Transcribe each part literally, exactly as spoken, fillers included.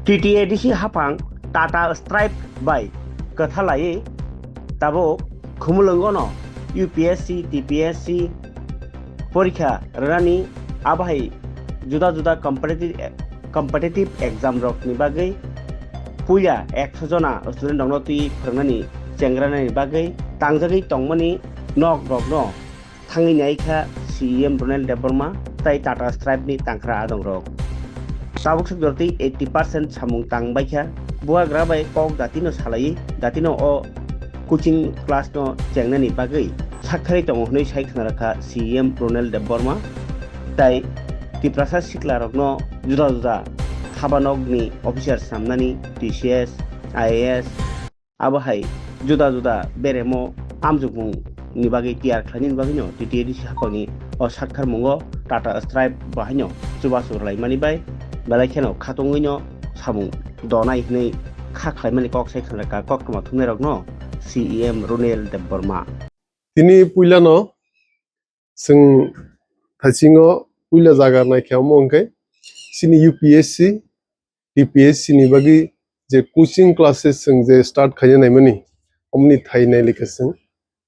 T T A D C haphang Tata Stripe bai kwthalaiwi tabuk Khumulwngono U P S C, T P S C porikha rwnani, abohai juda juda competitive, competitive exam rokni bagwi puila ekso jona student rokno twi phwrwngnani chengranani bagwi tangjagwi tongmani nok rokno thangwi naikha C E M Ronel Debbarma tei Tata Stripe ni tangkhra adongrok. Tabuk swk jortwi eighty percent samung tang baikha. Bubagra bai kok datino salaiwi datino o coaching class no chengnani bagwi sakthari tongo hwnwi sai khna rwkha C E M Ronel Debbarma. Tai Tiprasa sikla rokno juda juda habanokni officer samnani, T C S, I A S, abo hai juda juda beremo amjokmung ni bagwi tiyar khlainani bagwino T T A D C haphangni o sakthar mungo Tata Stripe bo haino chubachu rwlaimani bai belai kheno khatungwino samung donai hwnwi kha khlaimani kok sai khna rwkha koktwma thumnairokno C E M Ronel Debbarma. Tini puilano chwng thaisingo puila jaga naikhe omo hwnkhe chini U P S C, T P S C ni bagwi je coaching classes chwng je start khaina naimani, omoni thai nailika chwng.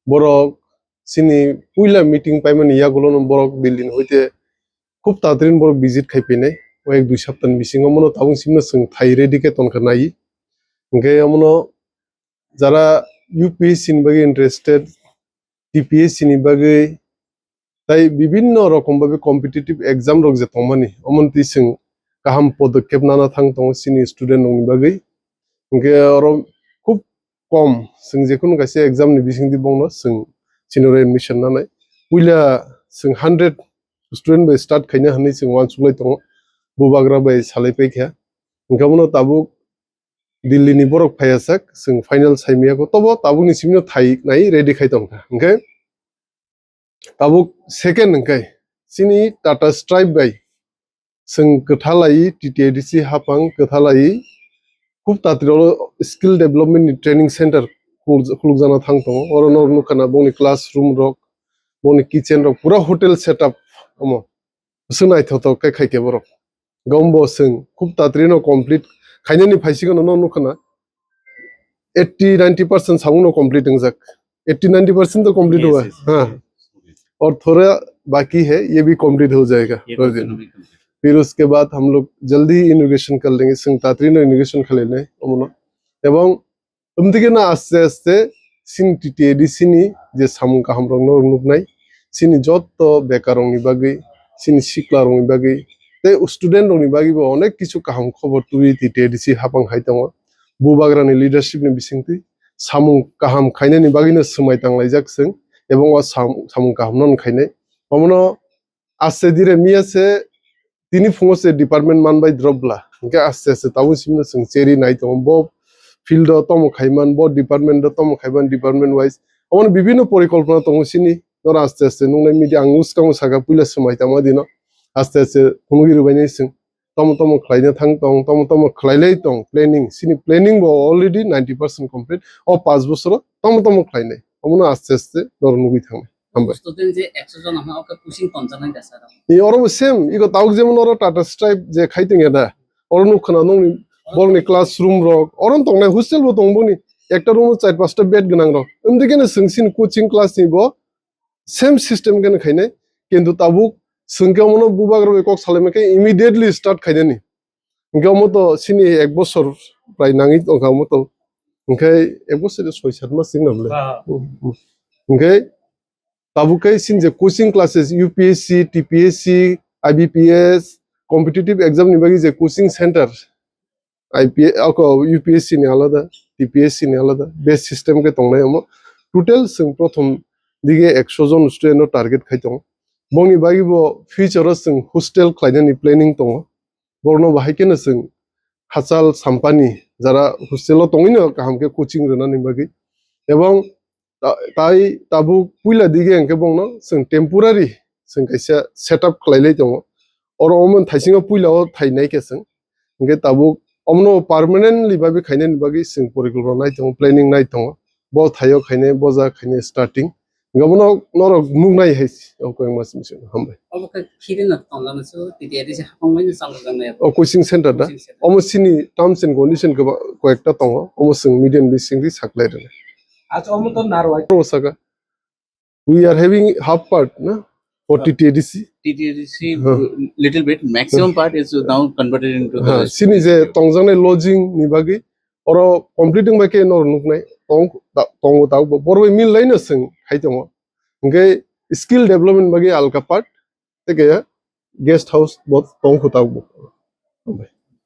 Borok chini puila meeting paimani yagulono borok Delhi ni hoite khub tatrin borok visit khai phainai. O ek dui saptani bisingo mono tabuk simi chwng thai ready khe tonkha nai. Hwnkhe omono jara U P S C ni bagwi interested, T P S C ni bagwi tai bibinno rokom bagwi competitive exam rok je tongmani, omono twi chwng kaham podokkhep nana thang tongo chini student rokni bagwi. Hwnkhe oro khub kom chwng jekhunu kaisa exam ni bisingtwi bongno chwng chini oro admission nanai. Puila chwng hundred student bai start khaina hwnwi chwng uansuklai tongo, bubagra bai salai paikha. Hwnkhe omono tabuk Delhi ni borok phaiya sak, chwng final saimaya kho, tobo tabukni simino thai nai ready khai tongkha. Hwnkhe tabuk second hwnkhe chini Tata Stripe bai chwng kwthalai T T A D C haphang kwthalai khub tatiro skill development ni training center khuluk-, khulukjana thang tongo. Oro no nukha na bongni classroom rok, bongni kitchen rok, pura hotel setup omo. Bwswk naithothok khe khaikhe borok. Gombo chwng khub tatrino complete khainani phaisikgano no nukha na eighty ninety percent samungno complete wngjak. Eighty ninety percent to complete hua hai. Yes, yes. Ha. Aur thoda baki hai, ye bhi complete ho jayega. Ye Rajin. Fir uske baad hum log jaldi inauguration kar lenge, chwng tatrino inauguration khlainai omono. Ebong Umtike na aste aste chini T T A D C ni je samung kaham rok no nuknai, chini jotto bekar rok ni bagwi, chini sikla rok ni bagwi, tei student rok ni bagwi bo onek kichu kaham khobor tubui T T A D C haphang hai tongo. Bubagra ni leadership ni bisingtwi samung kaham khainani bagwi no swmai tanglaijak chwng, ebong o sam-, samung kaham no khainai. Omono aste dire miya se tini phungo se department man bai drop bla. Hingke aste aste tabuk simi no chwng cheri nai tongo. Bo field o tomo khaiman, bo department o tomo khaiman, department wise. Omo bibinno porikolpona tongo sini. Noro aste aste nungnai media ang uskango saka puila swmai tangma dino. Aste aste phunugwi rwbainai chwng. Tomo tomo khlaina thang tong, tomo tomo khlailai tong planning. Sini planning bo already ninety percent complete. O panch bosoro tomo tomo khlainai. Omono aste aste noro nugwi thangnai. Hambai. Student je ekso jon hwnma, o khe coaching tonjaknai da sir? E, oro bo same, iko tabuk jemon oro Tata Stripe je khai tongya da, oro nuk khna nokni borokni classroom rok, oro no tongnai hostel bo tong boni, ekta room o char pasta bed gwnang rok. Amtwi khe no chwng sini coaching class ni bo same system khe no khainai, kintu tabuk chwng khe omono bubagra bai kok salaima khe immediately start khainani. Hingke omo to sini ek bosor prai nangwi tongkha omo to. Hingke ek bosor de soi sat mas sing namle. Ah. Hingke tabuk khe sini je coaching classes U P S C, T P S C, I B P S, competitive exam ni bagwi je coaching center, I P S, ako U P S C ni alada, T P S C ni alada, base system khe tongnai omo. Total chwng prothom dige ekso jon student no target khai tongo. Bongni bagwi bo future o chwng hostel khlainani planning tongo. Borokno bahai kheno chwng hachal sampani jara hostel o tongwino kaham khe coaching rwnani bagwi. Ebong ta-, tai tabuk puila dige hwnkhe bongno chwng temporary chwng kaisa setup khlailai tongo. Oro omo thaisingo puila o thainai khe chwng. Hwnkhe tabuk omono permanently bagwi khainani bagwi chwng porikolpona nai tongo, planning nai tongo. Bo thaio khainai, bo jaga khainai starting. Gabano norok nuknai hai si, o koi mas mission hambai. Obo khe khiri no tonglama su, T T A D C hapang bai no chalo jangnai. O coaching center da? Coaching center. Omo sini terms and condition keba koyekta tongo, omo sing median bising di saklai rene. Acha omo to narwai. O saka, we are having half part na for T T A D C. T T A D C, huh, little bit, maximum part is now converted into the, huh, sini je tongjaknai lodging ni bagwi, oro completing bai khe nor nuknai, tong, ta-, tongo ta, bo-, borok bai mil laino sing khai tongo. Hingke skill development bagwi alka part, tei kaya guest house bo tong kho ta bo.